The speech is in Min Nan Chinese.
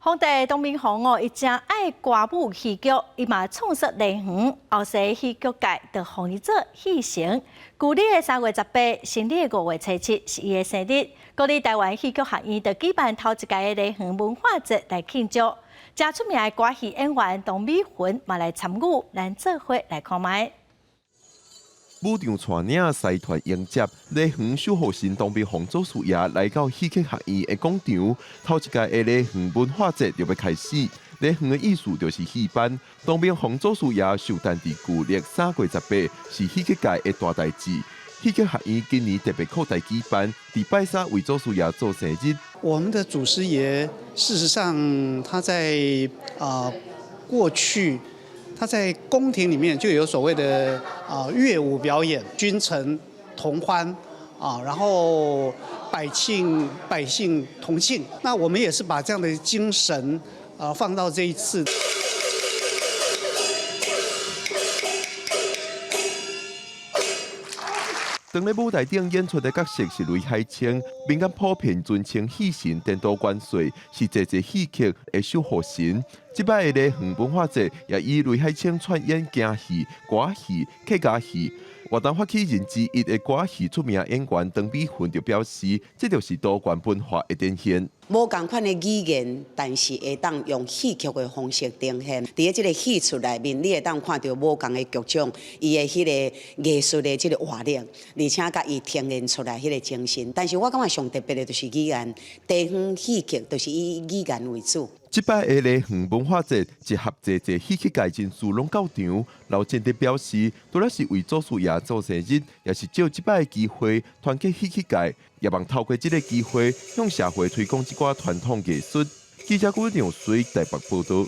皇帝唐明皇哦，伊誠愛歌舞戲劇，伊嘛創設梨園，後世戲劇界就予伊做戲神。舊曆的3月18，新曆的5月初7是伊的生日。國立臺灣戲劇學院就舉辦頭一屆的梨園文化節來慶祝。誠出名的歌戲演員唐美雲嘛來參與，咱做伙來看覓。舞場帶領師團迎接梨園守護神唐明皇祖師爺來到戲曲學院的廣場，頭一屆的梨園文化節就欲開始。梨園的意思就是戲班，唐明皇祖師爺壽誕佇舊曆3月18，是戲曲界的大代誌。戲曲學院今年特別擴大舉辦，佇拜三為祖師爺做生日。我們的祖師爺，事實上他在過去，他在宮廷裡面就有所謂的樂舞表演，君臣同歡啊，然後百姓同慶。那我們也是把這樣的精神啊放到這一次。當咧舞台頂演出的角色是雷海清，民間普遍尊稱戲神顛倒元帥，是濟濟戲曲的守護神。這擺的梨園文化節也以雷海清串演京戲、歌戲、客家戲。活動發起人之一的歌戲出名演員唐美雲就表示，這就是多元文化的展現。無仝款的語言，但是會當用戲曲的方式呈現。佇咧這个戲曲內面，你會當看著無仝的劇種，伊的彼个藝術的這个活力，而且共伊呈現出來彼个精神。但是我感覺上特別的就是語言，地方戲曲就是以語言為主。這擺的梨園文化節集合濟濟戲曲界人士攏到場，劉建德表示，除了是為祖師爺做生日，也是藉這擺的機會團結戲曲界，也望透過這个機會向社會推廣這寡傳統藝術。記者郭長水台北報導。